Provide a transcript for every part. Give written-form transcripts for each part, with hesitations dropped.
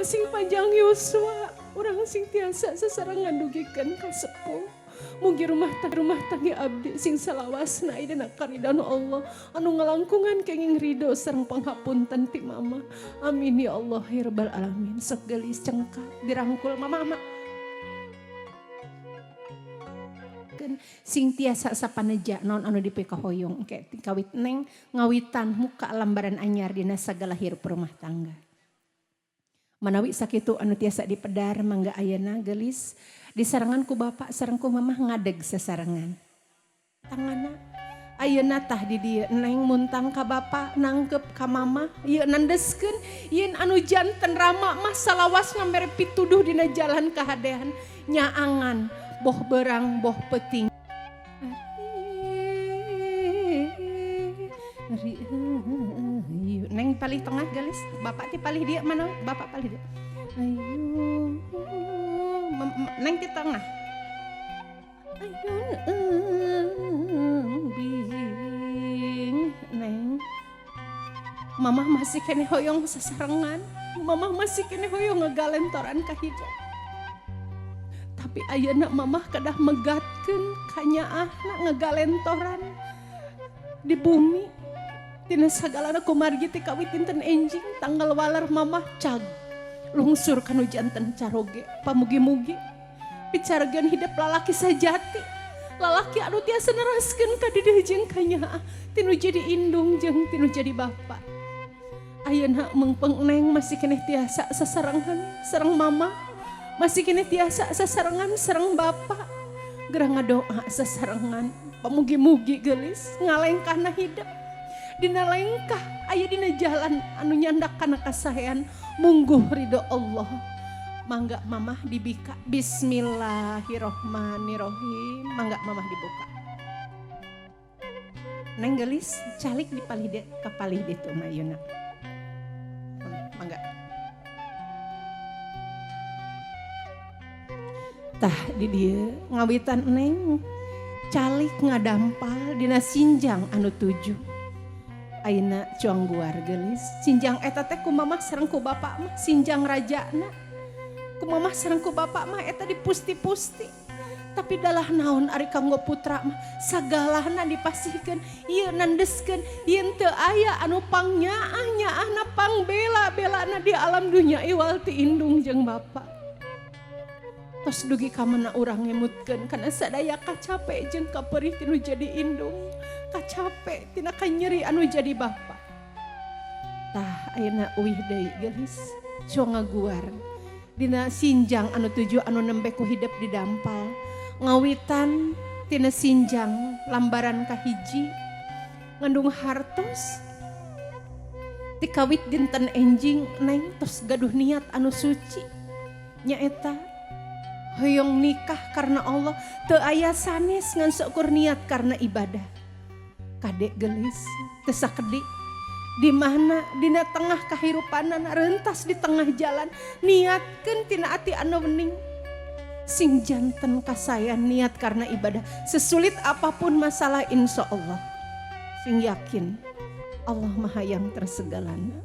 Mama sing panjang yuswa, urang sing tiasa sasarengan dugikeun ka sepuh. Mugi rumah tangga abdi sing salawasna dina karidhan Allah anu ngalangkungan kenging ridho sareng panghapunten ti mama. Amin ya Allah ya rabbal alamin. Sok geulis cengkak dirangkul mama mama. Sing tiasa sapaneja naon anu dipikahoyong engke kawit neng ngawitan muka lambaran anyar dina sagala hirup rumah tangga. Manawi sakitu anu tiasa dipedar mangga ayeuna geulis disarengan ku bapak sareng ku mamah ngadeg sasarengan. Tanganna ayeuna tah di dieu neng muntang ka bapak nangkep ka mamah ieu nandeskeun yen anu janten rama mah salawasna mere pituduh dina jalan kahadean nyaangan boh berang boh peting. Neng palih tengah gelis, bapak ti palih dia mana? Bapak palih dia. Ayo, neng ti tengah. Ayun bing, neng. Mamah masih kene hoyong sasarengan, mamah masih kene hoyong ngegalentoran ka hidep. Tapi ayeuna mamah kedah megatkeun kanyaahna ngegalentoran di bumi. Tina sagalana kumargi ti kawit dinten enjing tanggal waler mamah cag lungsur kanu janten caroge pamugi-mugi picaregeun hidup lalaki sajati lalaki anu tiasa neraskeun ka dedeh jeung kanyaah tinu jadi indung jeung tinu jadi bapa. Ayeuna meungpeung neng masih keneh tiasa sasarengan sareng mama, masih keneh tiasa sasarengan sareng bapa, gerah ngadoa sasarengan pamugi-mugi geulis ngalengkahna hidup dina lengkah aya dina jalan anu nyandak kana kasaean mungguh ridho Allah. Mangga mamah dibika bismillahirrahmanirrahim. Mangga mamah dibuka. Neng geulis calik di palih dieu ka palih ditu mayuna. Mangga. Tah di dieu ngawitan neng calik ngadampal dina sinjang anu 7. Ayeuna cuang guar geulis sinjang eta teh ku mamah sareng ku bapak mah sinjang rajana. Ku mamah sareng ku bapak mah eta dipusti-pusti. Tapi dalah naon ari kanggo putra mah sagalahna dipasihkeun, ieu nandeskeun yen teu aya anu pangnyaah nyaahna pangbela-belana di alam dunya iwal ti indung jeung bapa. Tos dugi ka mana urang ngemutkeun kana sadaya kacape jeung kaperih tinu jadi indung, kacape tina kanyeri anu jadi bapa. Tah ayeuna uih deui geulis cuang ngaguar dina sinjang anu 7 anu nembe ku hidep didampal. Ngawitan tina sinjang lambaran kahiji ngandung hartos ti kawit dinten enjing neng tos gaduh niat anu suci nyaeta hoyong nikah karena Allah teu aya sanes ngan seukur niat karena ibadah. Kadek gelis teu sakedik di mana dina tengah kahirupanana rentas di tengah jalan niatkeun tina ati anu wening sing janten kasayan niat karena ibadah sesulit apapun masalah insya Allah sing yakin Allah maha yang tersegalana.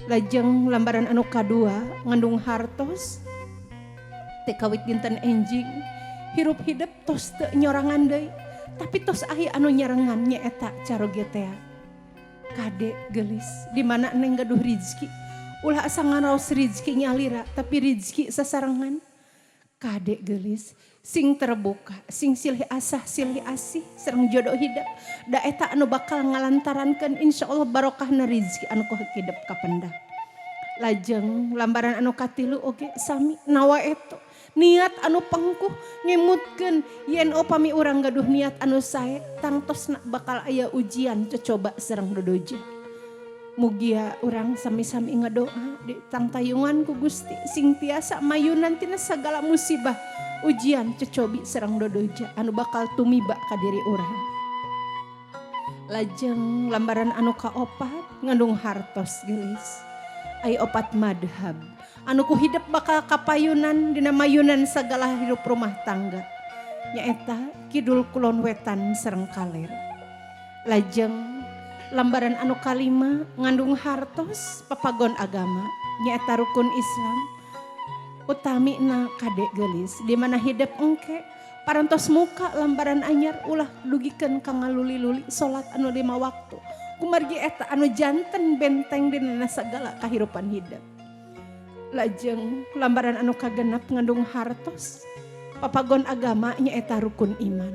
Lajeng lambaran anu kadua ngandung hartos teh kawit dinten enjing hirup hidep tos teu nyorangan deui tapi tos aya anu nyarengan nyaeta caroge teh. Kade geulis di mana neng gaduh rizki ulah asa ngaraos rizki nyalira tapi rizki sasarengan. Kade geulis sing terbuka sing silih asah silih asih sareng jodoh hidep da eta anu bakal ngalantarankeun insyaallah barokahna rizki anu ku hidep kapendak. Lajeng lambaran anu katilu oge sami nawa eto niat anu pengkuh ngemutkeun yen upami urang gaduh niat anu sae tangtosna bakal aya ujian cocoba sareng dodoja. Mugia urang sami-sami ngadoa di tangtayungan ku Gusti sing tiasa mayunan tina sagala musibah ujian cocobi sareng dodoja anu bakal tumiba ka diri urang. Lajeng lambaran anu kaopat ngandung hartos geulis ai opat madhab anu ku hidep bakal kapayunan dina mayunan sagala hirup rumah tangga nyaeta kidul kulon wetan sareng kaler. Lajeng Lambaran anu kalima ngandung hartos papagon agama nyaeta rukun Islam utamina kade geulis di mana hidep engke parantos muka lambaran anyar ulah dugikeun ka ngaluli-luli salat anu 5 waktu kumargi eta anu janten benteng dina sagala kahirupan hidep. Lajeng lambaran anu kagenep ngandung hartos papagon agama nyaeta rukun iman.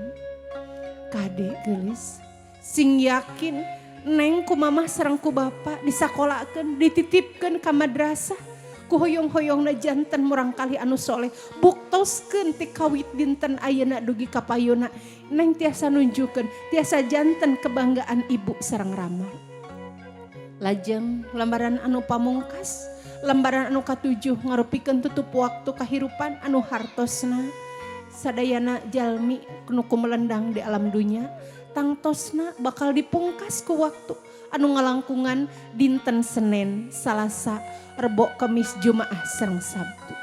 Kade geulis sing yakin neng ku mamah sareng ku bapa disakolakeun dititipkeun ka madrasah ku hoyong-hoyongna janten murangkalih anu soleh buktoskeun ti kawit dinten ayeuna dugi ka payuna neng tiasa nunjukkeun tiasa janten kebanggaan ibu sareng rama. Lajeng lambaran anu pamungkas lambaran anu katujuh ngarupikeun tutup waktu kahirupan anu hartosna sadayana jalmi nu kumelendang di alam dunya tangtosna bakal dipungkas ku waktu anu ngalangkungan dinten Senin, Salasa, Rebo, Kemis, Jumaah sareng Sabtu.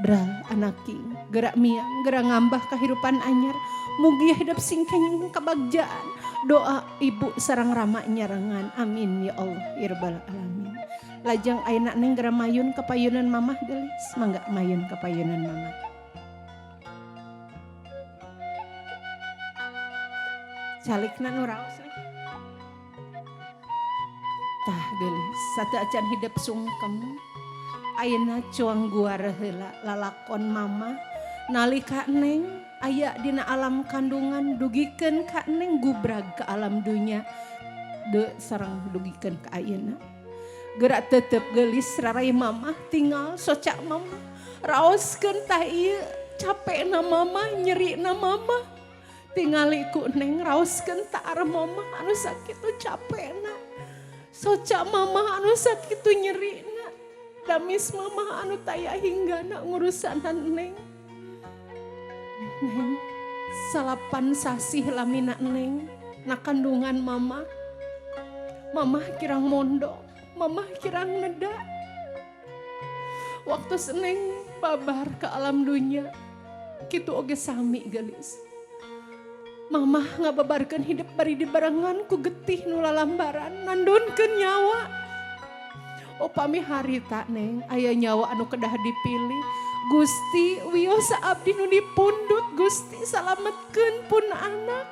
Bral anaking gerak miang gerak ngambah kahirupan anyar mugi hidup sing kenging kabagjaan doa ibu sareng rama nyarengan amin ya Allah ya rabbal alamin. Lajeng ayeuna neng geura mayun ka payunan mamah geulis mangga mayun ka payunan mamah. Calikna nu raos nih. Tah geulis sateuacan hidep sungkem ayeuna cuang guar heula lalakon mama nalika neng aya dina alam kandungan dugikeun ka neng gubrag ka alam dunya de sareng dugikeun ka ayeuna. Gerak tetep geulis rarai mama tinggal socak mama raoskeun tah ieu capekna mama nyerina mama tingali ku neng raoskeun ta mama anu sakitu capekna soca mama anu sakitu nyerina damis mama anu taya hinggana ngurusanan neng. Neng 9 sasih lamina neng na kandungan mama. Mama kirang mondok, mama kirang neda. Waktu seneng babar ke alam dunya kitu oge sami geulis. Mamah ngababarkeun hidup bari dibarengan ku getih nu lalambaran nandunkeun nyawa. Upami harita neng aya nyawa anu kedah dipilih. Gusti wios abdi nu dipundut Gusti salametkeun pun anak.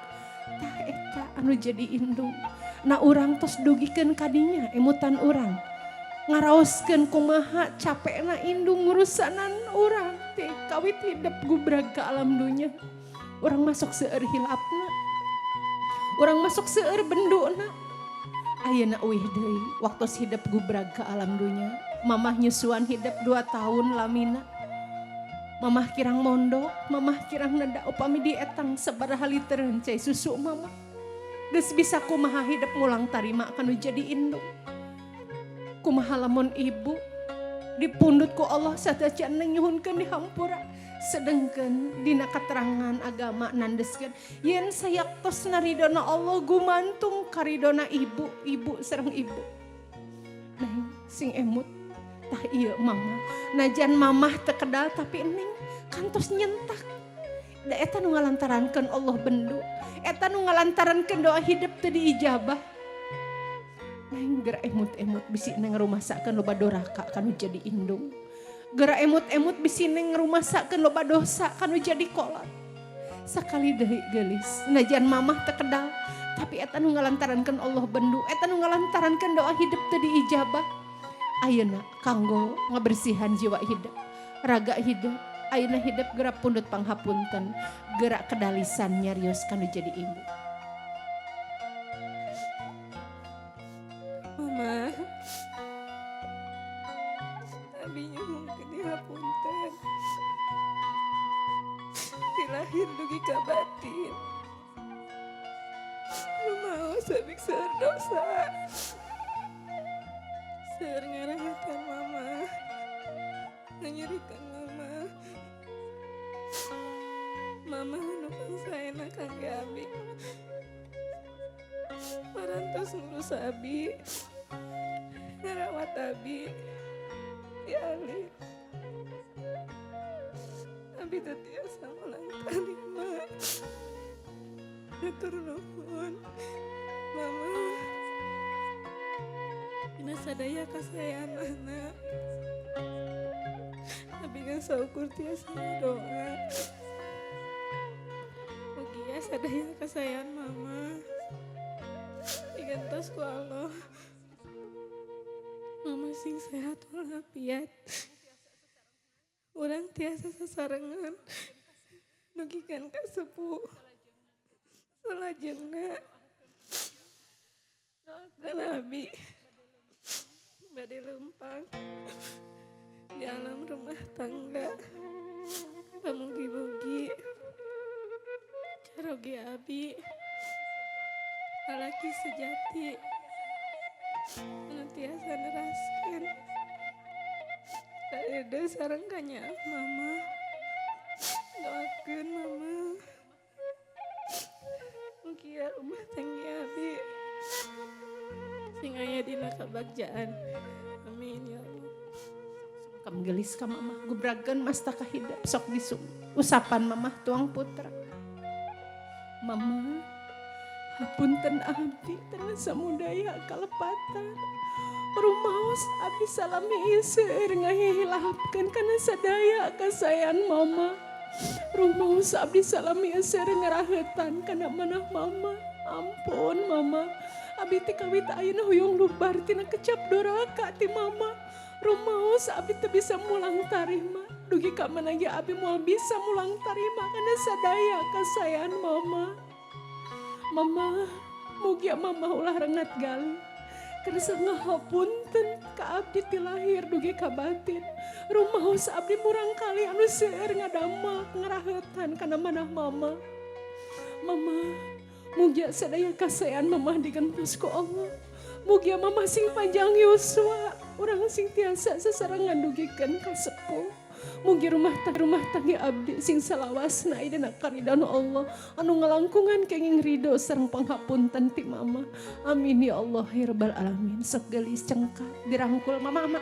Tah eta anu jadi indung. Na urang tos dugikeun kadinya emutan urang. Ngaraoskeun kumaha capekna indung ngurusanan urang teh kawit hidup gubrag ka alam dunya. Orang masuk seueur hilapna, orang masuk seueur benduna. Ayeuna uih deui waktu hidup gubrag ke alam dunya. Mamah nyusuan hidup 2 tahun lamina. Mamah kirang mondok, mamah kirang neda upami dietang sabaraha litereun cai susu mamah. Geus bisa kumaha hidup ngulang tarima kanu jadi indung. Kumaha lamun ibu dipundut ku Allah sateuacan nyuhunkeun dihampura. Sedengkeun dina katerangan agama nandeskeun yen sayaktos naridona Allah gumantung karidona ibu, ibu sareng ibu. Neng sing emut tah ieu mama. Najan mamah teu kedal tapi neng kantos nyentak. Da eta nu ngalantarankeun Allah bendu, eta nu ngalantarankeun doa hidup teu diijabah. Neng geura emut-emut bisi neng rumasakeun loba doraka kanu jadi indung. Geura emut-emut bisi neng ngrumasakeun loba dosa kanu jadi kolot. Sakali deui geulis, najan mamah teu kedal, tapi eta nu ngalantarankeun Allah bendu, eta nu ngalantarankeun doa hidup teu diijabah. Ayeuna kanggo ngabersihan jiwa hidup, raga hidup, ayeuna hidup geura pundut panghapunten, geura kedalisan nyarios kanu jadi ibu. Mama, abi nyuhunkeun dihapunten. Ti lahir dugi ka batin. Rumaos abi seueur dosa. Seueur ngarahatan mama. Nganyerikeun mama. Mama nu pangsaena kangge abi. Parantos ngurus abi. Ngarawat abi. Ya Ali. Abi teu tiasa mulang tarima. Hatur nuhun. Mama. Dina sadaya kasayanana. Abi ngan saukur tiasa doa. Mugia sadaya kasayan mama digentos ku Allah. Mama sing sehat walafiat. Urang tiasa sasarengan dugikeun ka sepuh. Salajengna doakeun abi bade lempang di alam rumah tangga. Pamugi-mugi caroge abi lalaki sejati anu tiasa neraskeun kadede sareng kanyaah mama. Doakeun mama mugia rumah tangga abi sing aya dina kabagjaan. Amin ya Allah. Sungkem gelis ka mamah gubrageun mastaka hidep sok disung usapan mamah tuang putra. Mama hapunten abdi teu samudaya kalepatan. Rumaos abdi salami seueur ngahihilapkeun kana sadaya kasayan mama. Rumaos abdi salami seueur ngaraheutan kana manah mama. Ampun mama, abdi teh kawit ayeuna hoyong lubar tina kecap doraka ti mama. Rumaos abdi teu bisa mulang tarima. Dugi ka mana ge abdi moal bisa mulang tarima kana sadaya kasayan mama. Mama, mugia mama ulah rengat galuh. Kersa ngahapunten ka abdi ti lahir dugi ka batin. Rumaos abdi murang kali anu seueur ngadamak ngaraheutan kana manah mama. Mama, mugia sadaya kasayan mama digentos ku Allah. Mugia mama sing panjang yuswa, urang sing tiasa sasarengan dugikeun ka sepuh. Mugi rumah tangga abdi sing salawasna dina karidana Allah anu ngalangkungan kenging ridho sareng panghapunten ti mama. Amin ya Allah ya rabbal alamin. Sok geulis cengkak dirangkul mama ama.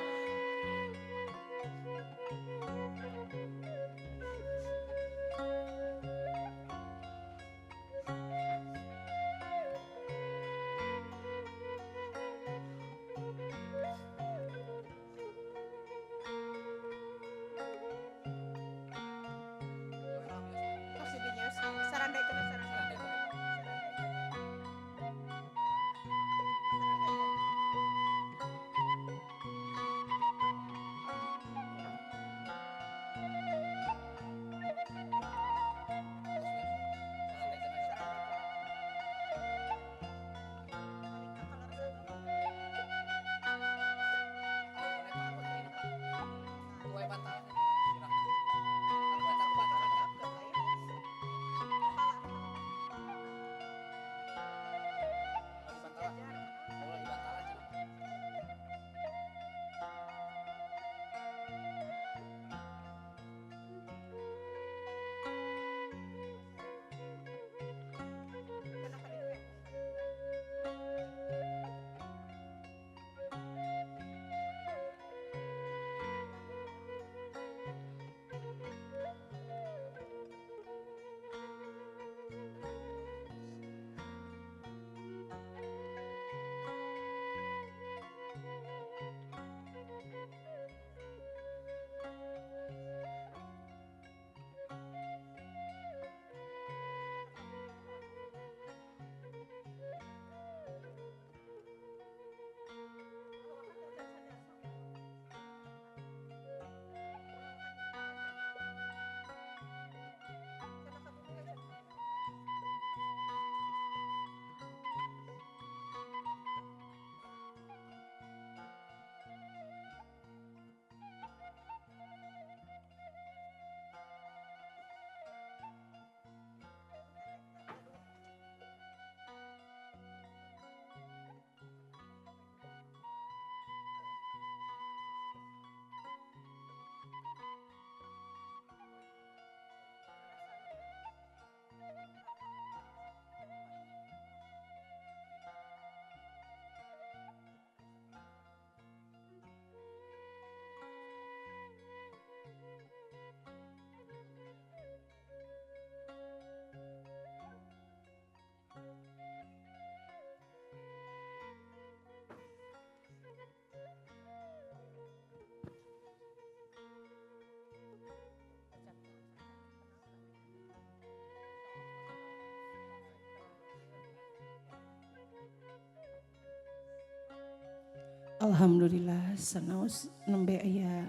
Alhamdulillah sanaos nembe aya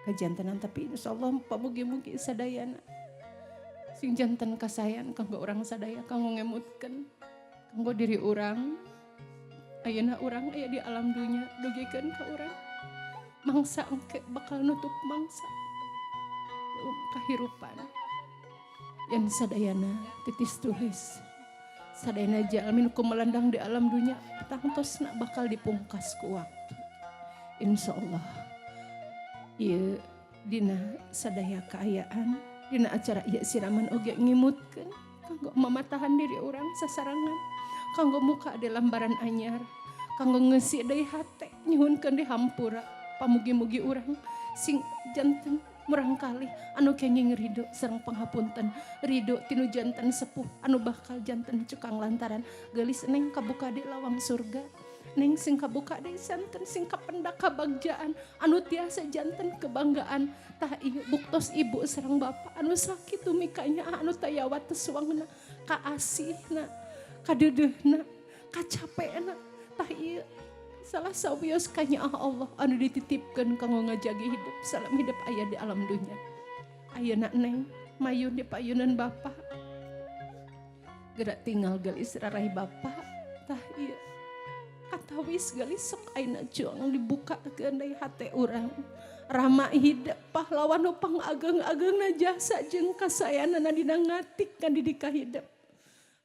kajantenan, tapi insyaallah pamugi-mugi sadayana sing janten kasayan kanggo urang sadaya, kanggo ngemutkeun kanggo diri urang. Ayeuna urang aya di alam dunya, dugikeun ka urang mangsa engke bakal nutup mangsa kahirupan. Yen sadayana titis tulis, sadayana jalmi nu kumelandang di alam dunya tangtosna bakal dipungkas ku waktu. Insyaallah ieu dina sadaya kaayaan dina acara ieu siraman oge ngimutkeun kanggo mamatahan diri urang sasarangan, kanggo muka di lambaran anyar, kanggo ngeusi deui hate nyuhunkeun di hampura. Pamugi-mugi urang sing janten murang kali anu kenging ridho sareng panghapunten, ridho tinu janten sepuh anu bakal janten cukang lantaran geulis neng kabuka di lawang surga, neng sing kabuka deui santen sing kapendak kabagjaan anu tiasa janten kebanggaan. Tah ieu buktos ibu sareng bapa anu sakitu mikanya, anu taya wates suangna, kaasihna, kadeudeuhna, kacapena. Tah ieu salah sawios kanyaah Allah anu dititipkeun kanggo ngajagi hidup salam hidup aya di alam dunya. Ayeuna neng mayun di payunan bapa, gerak tinggal gelis rarai bapa. Tah ieu katawis gelis sok ayeuna cuang dibukakeun deui hate urang. Rama hidup pahlawan nu pangageng-agengna jasa jeung kasayanana dina ngatik kan didika hidup.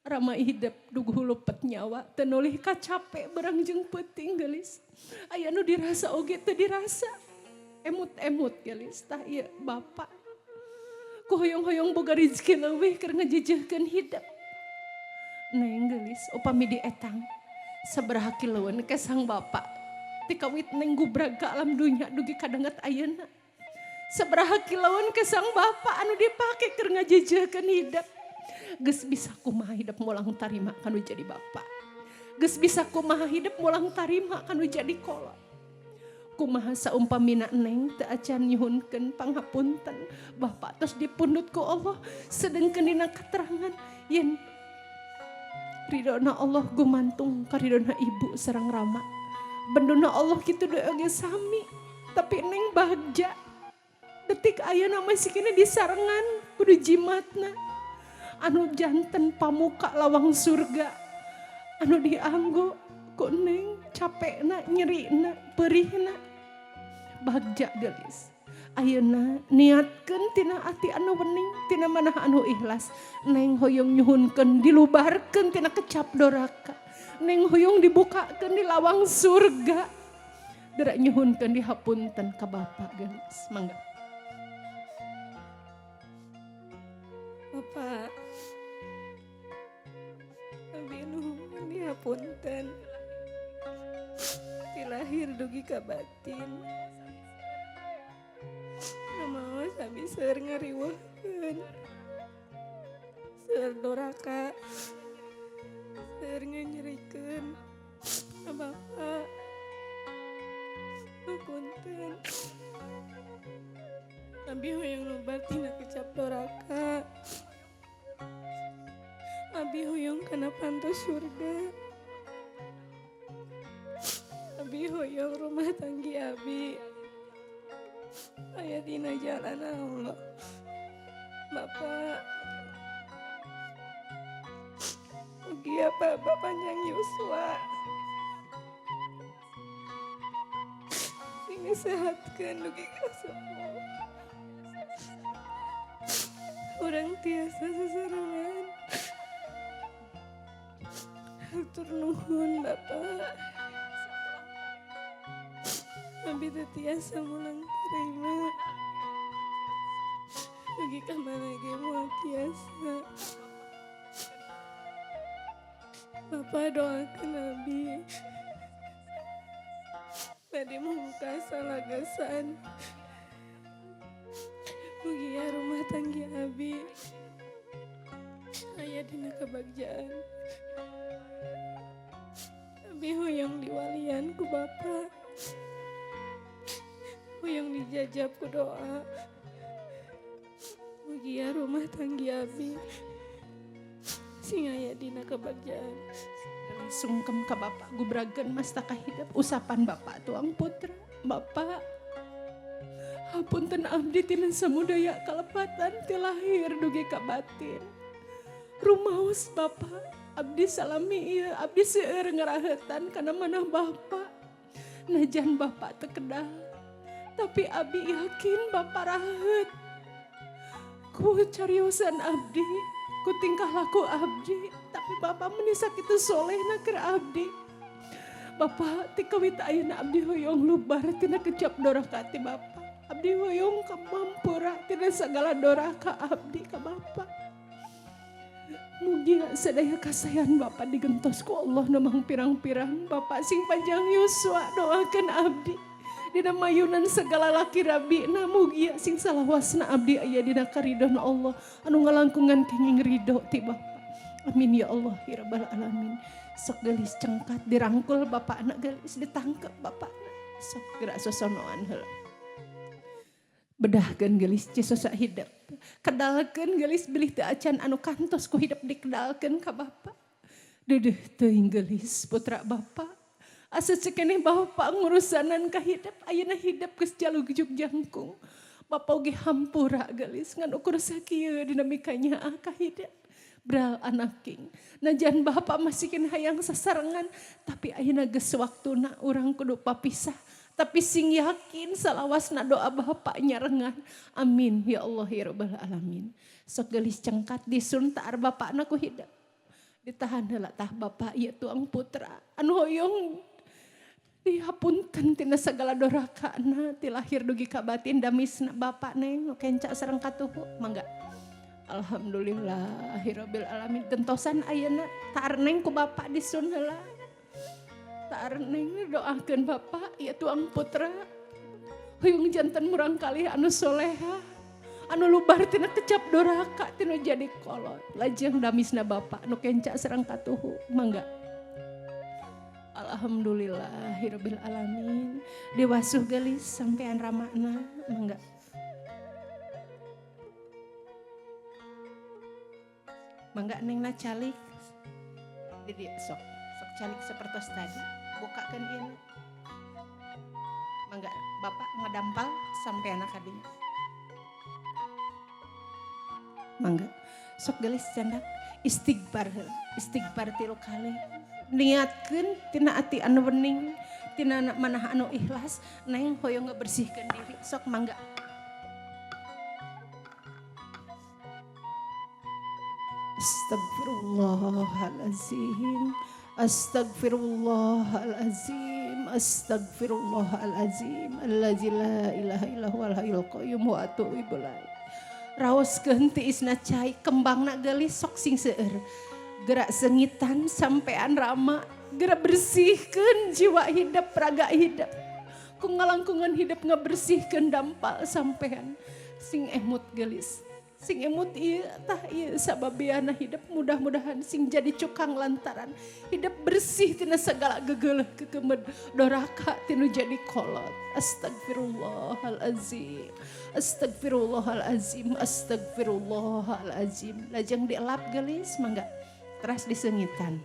Rama hidup duguh lupet nyawa teu nulih kacape berang jeung peuting gelis. Aya nu dirasa oge teu dirasa. Emut-emut gelis. Tah ieu bapa ku hoyong-hoyong boga rezeki leuwih keur ngajejehkeun hidup. Neng gelis upami dietang sabaraha kiloeun kesang bapa tikawit neng gubrag ka alam dunya dugi kadanget ayeuna. Sabaraha kiloeun kesang bapa anu dipake keur ngajejehkeun hidup. Geus bisa kumaha hidup mulang tarima kanu jadi bapa. Geus bisa kumaha hidup mulang tarima kanu jadi kolot. Kumaha saumpamina neng teu acan nyuhunkeun panghapunten bapa tos dipundhut ku Allah, sedengkeun dina keterangan yen ridona Allah gumantung ka ridona ibu sareng rama. Benduna Allah kitu deui oge sami, tapi neng bagja detik ayeuna masih kene disarengan kudu jimatna anu janten pamuka lawang surga anu dianggo ku neng capekna, nyerina, perihna. Bagja gelis ayeuna niatkeun tina ati anu wening, tina manah anu ikhlas. Neng hoyong nyuhunkeun dilubarkeun tina kecap doraka, neng hoyong dibukakeun di lawang surga. Gerak nyuhunkeun dihapunten ka bapa gelis. Mangga. Bapak, abi nuhun dihapunten ti lahir dugi ka batin. Rumaos abi seueur ngariweuhkeun, seueur doraka, seueur nganyerikeun ka bapa. Hapunten. Abi hoyong lobat tina kecap doraka. Abi hoyong kana pantos surga. Abi hoyong rumah tanggi abi aya dina jalan Allah. Bapak, mugi Bapak panjang yuswa, sing sehatkeun dugi ka sepuh. Urang tiasa sasarengan. Hatur nuhun Bapak. Abi teu tiasa mulang tarima. Dugi ka mana ge moal tiasa. Bapak doakeun abi. Bade mungkas salagasan. Mugia rumah tangga abi aya dina kebagjaan. Abi hoyong diwalian ku bapa, hoyong dijajab ku doa. Mugia rumah tangga abi sing aya dina kebagjaan. Sungkem ka bapak gubrageun mastaka hidep usapan bapak tuang putra. Bapak, hapunten abdi tina samudaya kalepatan ti lahir dugi ka batin. Rumaos bapak, abdi salami ieu, abdi seueur ngarahetan kana manah bapak. Najan bapak teu kedal, tapi abdi yakin bapak raheut. Ku cariosan abdi, ku tingkah laku abdi, tapi bapak meni sakitu solehna keur abdi. Bapak ti kawit ayeuna abdi hoyong lubar tina kecap doraka ti bapak. Abdi hoyong kamampura tina sagala doraka abdi ka bapak. Mugia sadaya kasayan bapak digentos ku Allah nu mang pirang-pirang. Bapak sing panjang yuswa doakeun abdi. Dina mayunan segala laki rabina mugia sing salawasna abdi aya dina karidon Allah anu ngalangkungan kenging ridho ti bapak. Amin ya Allah ya rabbal alamin. Sok gelis cengkat dirangkul bapak anak gelis ditangkep bapak. Sok gerak sosonoan heula. Bedahkeun gelis cisosa hidep. Kedalkeun gelis bilih teu acan anu kantos ku hidep dikedalkeun ka bapak. Deudeuh teuing gelis putra bapak. Asa cekeneh bapak ngurusanan ka hidep, ayeuna hidep geus jalugjuk jangkung. Bapak oge hampura gelis ngan ukur sakieu dina mikanyaah ka hidep. Bral anaking. Najan bapak masikin hayang sasarengan, tapi ayeuna geus waktuna urang kudu papisah. Tapi sing yakin salawasna doa bapak nyarengan. Amin ya Allah ya rabbal alamin. Sok gelis cengkat disuntar bapakna ku hidep. Ditahan heula tah bapak ieu tuang putra anu hoyong dihapunten tina sagala dorakana ti lahir dugi ka batin damisna bapak neng nu kenca sareng katuhu mangga. Alhamdulillahirabbil alamin. Gentosan ayeuna taar neng ku bapak disun heula. Taar neng doakeun bapak ieu tuang putra hoyong janten murang kalih anu soleha anu lubar tina kecap doraka tina jadi kolot. Lajeng damisna bapak nu kenca sareng katuhu mangga. Alhamdulillahirabbil alamin. Diwasuh gelis sampean ramakna mangga. Mangga nengna calik. Di sok sok calik sepertos tadi. Bukakeun ieu. Mangga bapak ngadampal sampean kadinya. Mangga sok gelis candak istighfar heula. Istighfar 3 kali. Niatkeun tina ati anu wening, tina manah anu ikhlas, neng hoyong ngabersihkeun diri. Sok mangga. Astagfirullahalazim, astagfirullahalazim, astagfirullahalazim, allazi la ilaha illa huwal hayyul qayyum wa atubu ilaih. Raoskeun tiisna cai kembangna geulis sok sing seueur. Gerak sengitan sampean rama, gerak bersihkeun jiwa hidep, raga hidep. Ku ngalangkungan hidep ngabersihkeun dampal sampean. Sing emut geulis. Sing emut ieu tah ieu sababiana hidep mudah-mudahan sing jadi cukang lantaran hidep bersih tina segala gegeleuh kekemed doraka tinu jadi kolot. Astagfirullahalazim, astagfirullahalazim, astagfirullahalazim. Lajeng dielap geulis mangga teras disengitan.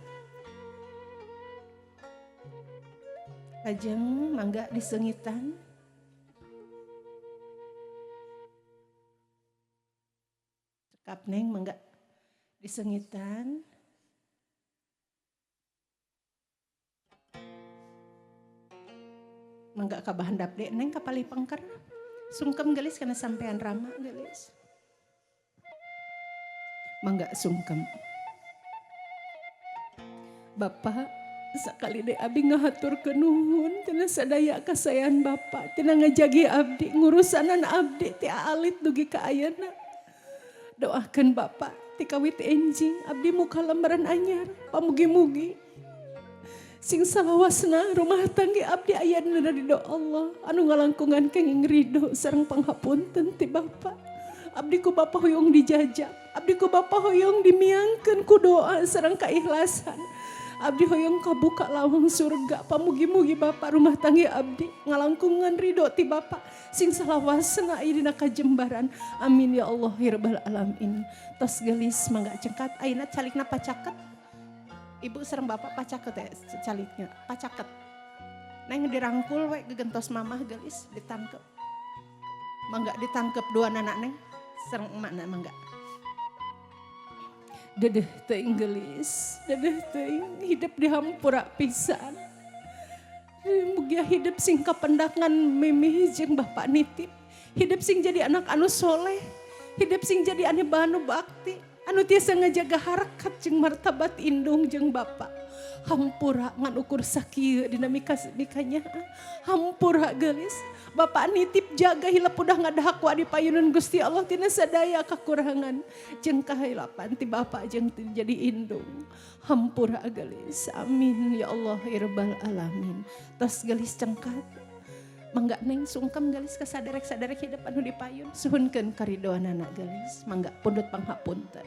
Lajeng mangga disengitan. Cekap neng mangga disengitan. Mangga ka bahandap dek neng ka palih pengker. Sungkem gelis kana sampean rama gelis. Mangga sungkem. Bapak sakali deui abdi ngahaturkeun nuhun tina sadaya kasayan bapak tina ngajagi abdi ngurusanan abdi ti alit dugi ka ayeuna. Doakeun bapak ti kawit enjing abdi muka lembaran anyar pamugi-mugi sing salawasna rumah tangga abdi aya dina ridho Allah anu ngalangkungan kenging ridho sareng panghapunten ti bapak. Abdi ku bapak hoyong dijajab, abdi ku bapak hoyong dimiangkeun ku doa sareng kaikhlasan. Abdi hoyong kabuka lawang surga, pamugi-mugi bapak rumah tangga abdi ngalangkungan ridho ti bapak sing salawasna aya dina kajembaran. Amin ya Allah ya rabbal alamin. Tos geulis mangga cengkat ayeuna calikna pacaket. Ibu sareng bapak pacaket ya caliknya, pacaket. Neng dirangkul we gegentos mamah gelis ditangkep. Mangga ditangkep dua anak neng sareng emakna mangga. Dedeh teuing gelis, dedeh teuing hidup dihampura pisan. Mugia hidup sing kapendakan mimih jeung bapak nitip. Hidup sing jadi anak anu soleh, hidup sing jadi anu banu bakti, anu tiasa ngajaga harkat jeung martabat indung jeung bapak. Hampura ngan ukur sakieu dina mikanya. Hampura gelis, bapak nitip jaga hilap udah ngadahak wa di payunun Gusti Allah tina sadaya kakurangan jeung kahilapan ti bapak jeung jadi indung. Hampura gelis. Amin ya Allah ya rabbal alamin. Tos gelis cengkat. Mangga neng sungkem gelis ka saderek-saderek hidup anu dipayun suhunkeun karidoanana gelis. Mangga pundut panghapunten.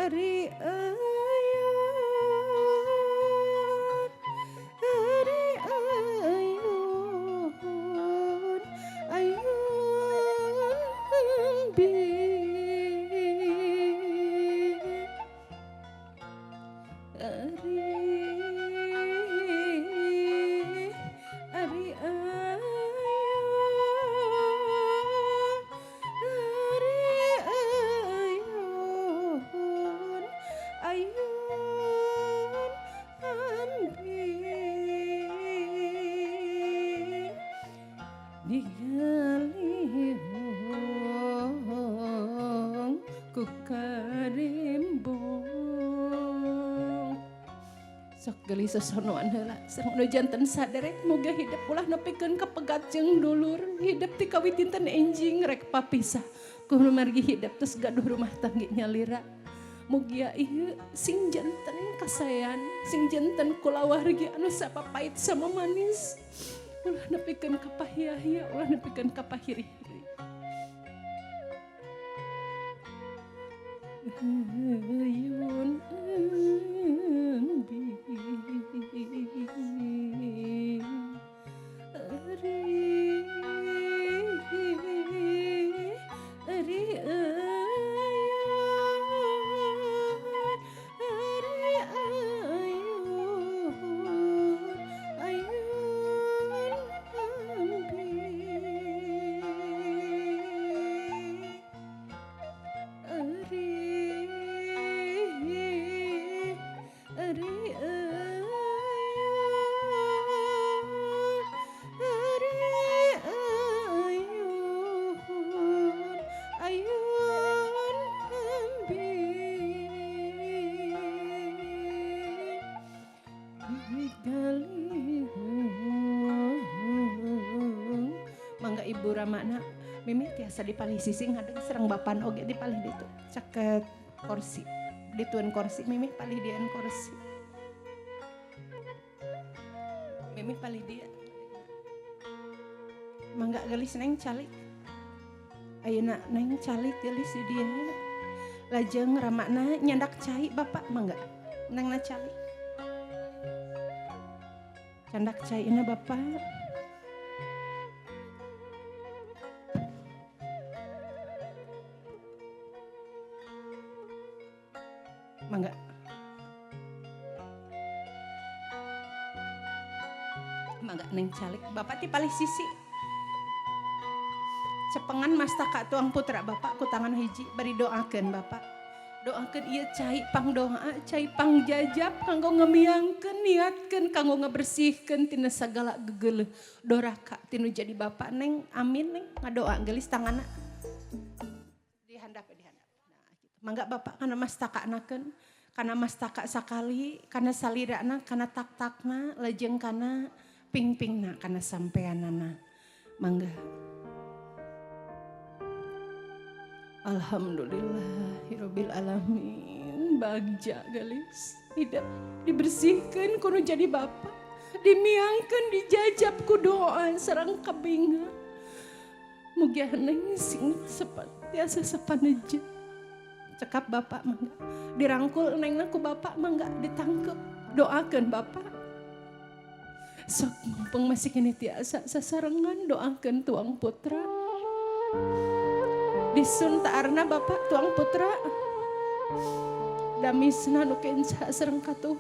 Ari ayun, ari ayun, ayun bi. Ari, ari ayun, ari ayun, ayun ambi. Digalihung ku karimbung. Sok geulis sosonoan heula sareng nu janten saderek moga hidup ulah nepikeun kapegat jeung dulur. Hidup ti kawit dinten enjing rek papisah ku margi hidup tos gaduh rumah tangga nyalira. Mugia ieu sing janten kasayan, sing janten kulawargi anu sapapait sama manis. Ulah nepikeun ka pahia-hia, ulah nepikeun ka pahiri-hiri. Ayun ambi. Ari, ari ayun, ari ayun, ayun ambi. Ari, ari ayun, ari ayun, ayun ambi. Digalihung. Mangga Ibu Ramana, mimi tiasa dipalih sisi ngadeg sareng bapan oge dipalih ditu. Caket kursi, dituan kursi, mimi palih dian kursi. Mimi palih dia. Mangga gelis neng calik. Ayeuna neng calik gelis di dieu. Lajeng ramakna nyandak cai bapak mangga. Nengna calik. Candak caina bapak. Mangga. Mangga neng calik. Bapak ti palih sisi. Cepengan mastaka tuang putra bapak ku tangan hiji bari doakeun bapak. Doakeun ieu cai pangdoa, cai pangjajab kanggo ngemiangkeun, niatkeun kanggo ngabersihkeun tina sagala gegeuleuh doraka tinu jadi bapak neng. Amin neng ngadoa geulis tanganna. Dihandap dihandap. Nah, gitu. Mangga bapak kana mastakanakeun, kana mastaka sakali, kana salirana, kana tak-takna, lejeng kana ping-pingna, kana sampeanana. Mangga. Alhamdulillahirabbil alamin. Bagja gelis hidup dibersihkan kudu jadi bapak, dimiangkeun dijajab ku doa sareng kabinga. Mugia neng sing sepat tiasa sapaneja. Cekap bapak mangga dirangkul nengna ku bapak mangga ditangkep, doakeun bapak. Sok mumpung masih keneh tiasa sasarengan doakeun tuang putra. Disun taarna bapak tuang putra. Damisna nu kenca sareng katuhu.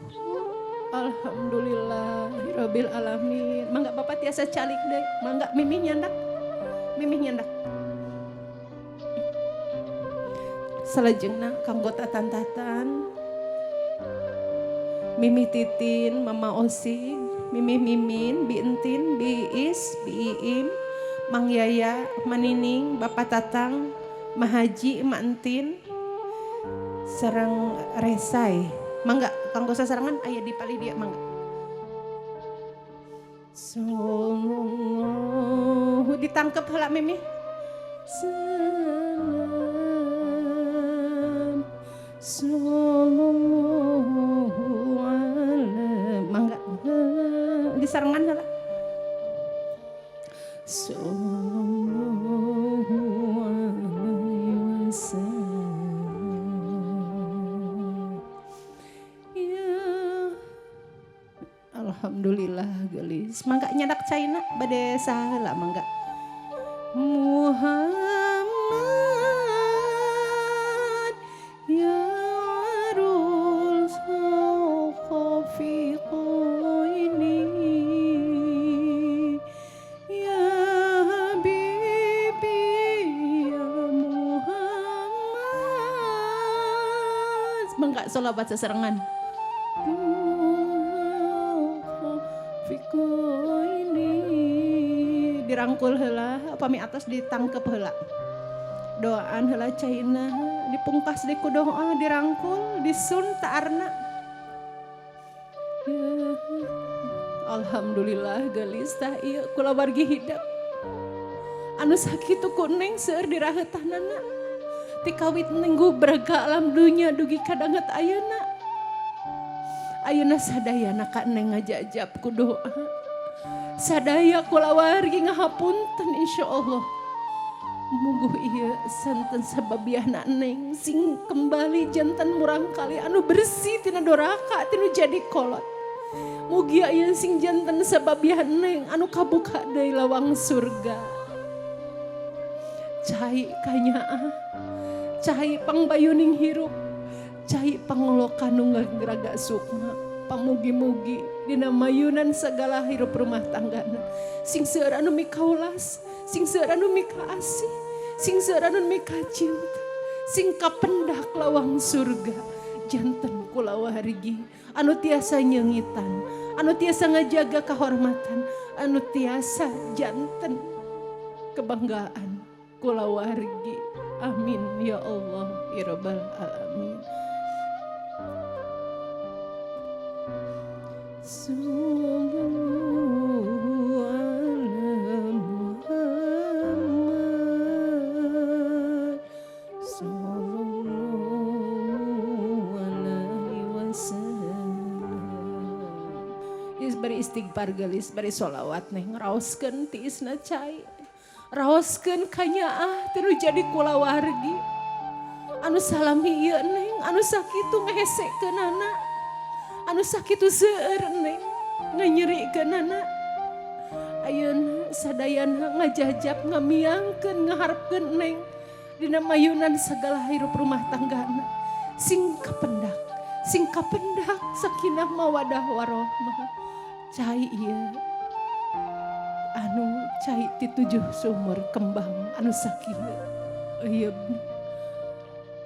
Alhamdulillahirabbil alamin. Mangga bapak tiasa calik deui. Mangga mimih nyandak. Mimih nyandak. Salajengna kanggo tatan-tatan. Mimih Titin, Mama Osi, Mimih Mimin, Bi Entin, Bi Is, Bi Iim, Mang Yaya, Manining, Bapak Tatang, Mahaji, Ma Entin, sareng Resai. Mangga kanggo sasarengan aya di palih dia mangga. Sallallahu ditangkep heula mimih. Salam sallallahu alaihi mangga disarengan heula. Sallallahu alaihi wasallam. Ya Alhamdulillah gelis. Mangga nyandak caina bade saheula mangga. Muhammad ya arul khafiqaini ya habibi ya Muhammad. Mangga sholawat seserengan. Ini dirangkul heula pami atas ditangkep heula. Doaan heula caina dipungkas deui ku doa dirangkul disun taarna. Alhamdulillah geulis tah ieu kulawargi hidep. Anu sakitu ku neng seueur diraheutanana. Ti kawit neng gubrag ka alam dunya dugi ka danget ayeuna. Ayeuna sadayana ka neng ngajajab ku doa. Sadaya kulawargi ngahapunten insyaallah. Muguh ieu santen sababiahna neng sing kembali jantan murangkali anu bersih tina doraka tinu jadi kolot. Mugia ieu sing janten sababiah neng anu kabuka deui lawang surga. Cai kanyaah, cai pangbayuning hirup, cai pangolokan nu ngagraga sukma. Pamugi-mugi dina mayunan segala hirup rumah tanggana. Sing seueur anu mikaulas, sing seueur anu mikaasih, sing seueur anu mikacinta, sing kapendak lawang surga. Janten kulawargi anu tiasa nyeungitan, anu tiasa ngajaga kahormatan, anu tiasa janten kebanggaan kulawargi. Amin ya Allah ya Rabbal alamin. Sallallahu ala Muhammad sallallahu alaihi wasallam. Is bari istighfar gelis, bari sholawat nih ngaraoskeun tiisna cai. Raoskeun kanyaah teu jadi kulawargi. Anu salami ieu neng, anu sakitu ngehesekeunana. Anu sakitu seueur neng nganyerikeunana. Ayeuna sadayana ngajajab ngamiangkeun ngaharepkeun neng dina mayunan segala hirup rumah tanggana. Sing kapendak sakinah mawadah warohmah. Cai ieu anu cai ti tujuh sumur kembang anu sakieu ieu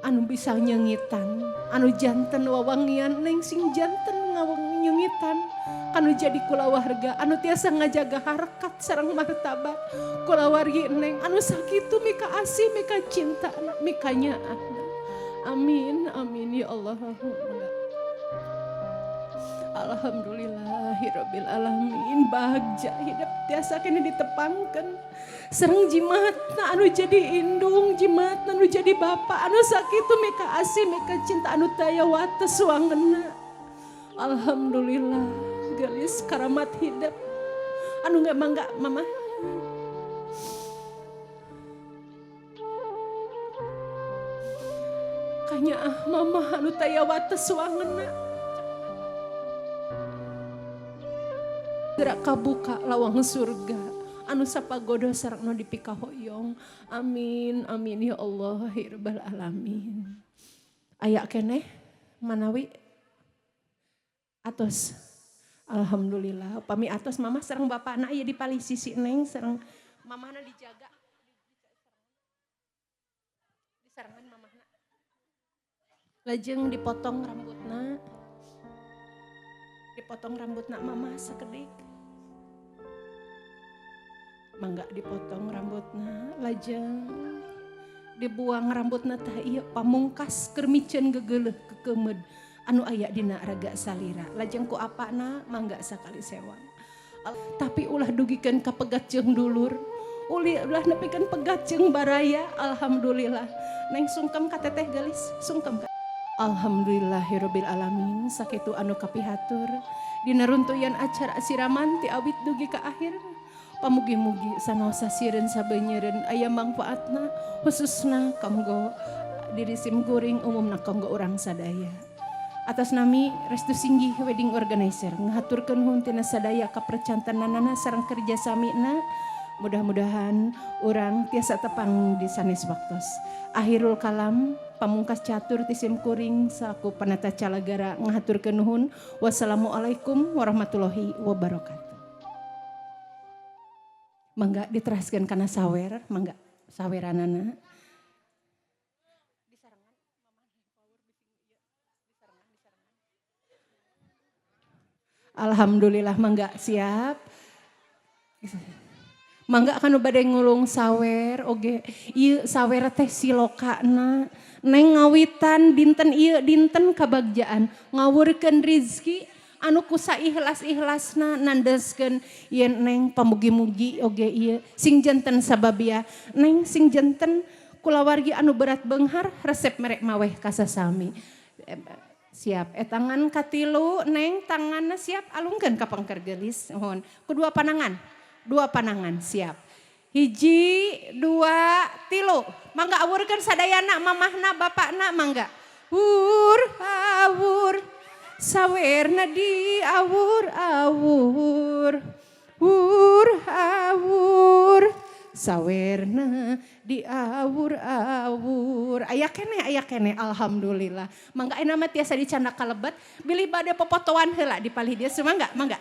anu bisa nyengitan, anu janten wawangian neng sing janten ngawang nyengitan, anu jadi kulawarga, anu tiasa ngajaga harkat sareng martabat kulawargi neng, anu sakitu mika asih, mika cinta, mika nyaah. Amin, amin ya Allah. Alhamdulillahirabbil alamin. Bagja hidup tiasa kene ditepangkeun. Sareng jimatna anu jadi indung, jimatna anu jadi bapak, anu sakitu mika asih, mika cinta, anu taya wates wangeunna. Alhamdulillah gelis karamat hidup. Anu nggak mangga mama. Kanya ah mama anu taya wates wangeunna. Gerak kabuka lawang surga anu sapagodo sareng nu dipikahoyong. Amin amin ya Allah ya rabbal alamin. Aya keneh manawi atos. Alhamdulillah pami atos mamah sareng bapakna aya di palih sisi neng sareng mamahna dijaga. Disarengan mamahna. Lajeng dipotong rambutna. Dipotong rambutna mamah sakedik. Mangga dipotong rambutna, lajeng dibuang rambutna tah ieu pamungkas keur miceun gegeuleuh kekemeud anu aya dina raga salira. Lajeng ku apana mangga sakali sewang. Tapi ulah dugikeun ka pegat jeung dulur. Ulah nepikeun pegat jeung baraya. Alhamdulillah. Neng sungkem ka teteh geulis, sungkem ka. Alhamdulillahirabbil alamin sakitu anu kapihatur dina runtuyan acara siraman ti awit dugi ka akhir. Pamugi-mugi sanaos sasireun sabeunyereun aya mangfaatna khususna kanggo diri sim kuring umumna kanggo urang sadaya. Atas nami Restu Singgih Wedding Organizer ngahaturkeun nuhun tina sadaya kapercantenanana sareng kerjasamina. Mudah-mudahan urang tiasa tepang di sanes waktos. Akhirul kalam pamungkas catur ti sim kuring salaku panata calagara ngahaturkeun nuhun. Wassalamualaikum warahmatullahi wabarakatuh. Mangga diteraskeun kana sawer, mangga saweranana. Alhamdulillah mangga siap. Mangga kanu bade ngulung sawer oge ieu sawer teh silokana neng ngawitan dinten ieu dinten kabagjaan ngawurkeun rizki anu kusa ikhlas-ikhlasna nandeskeun yen neng pamugi-mugi oge ieu sing janten sababia neng sing janten kulawargi anu berat beunghar resep merek maweh kasasami. Siap, tangan katilu neng tanganna siap alungkeun ka pengker geulis nuhun. Kedua panangan, dua panangan siap. 1, 2, 3. Mangga awurkeun sadayana mamahna bapakna mangga. Wur awur sawerna di awur awur. Wur awur sawerna di awur awur. Aya keneh alhamdulillah. Mangga ayeuna mah tiasa dicandak kalebet bilih bade popotoan heula di palih dieu mangga mangga.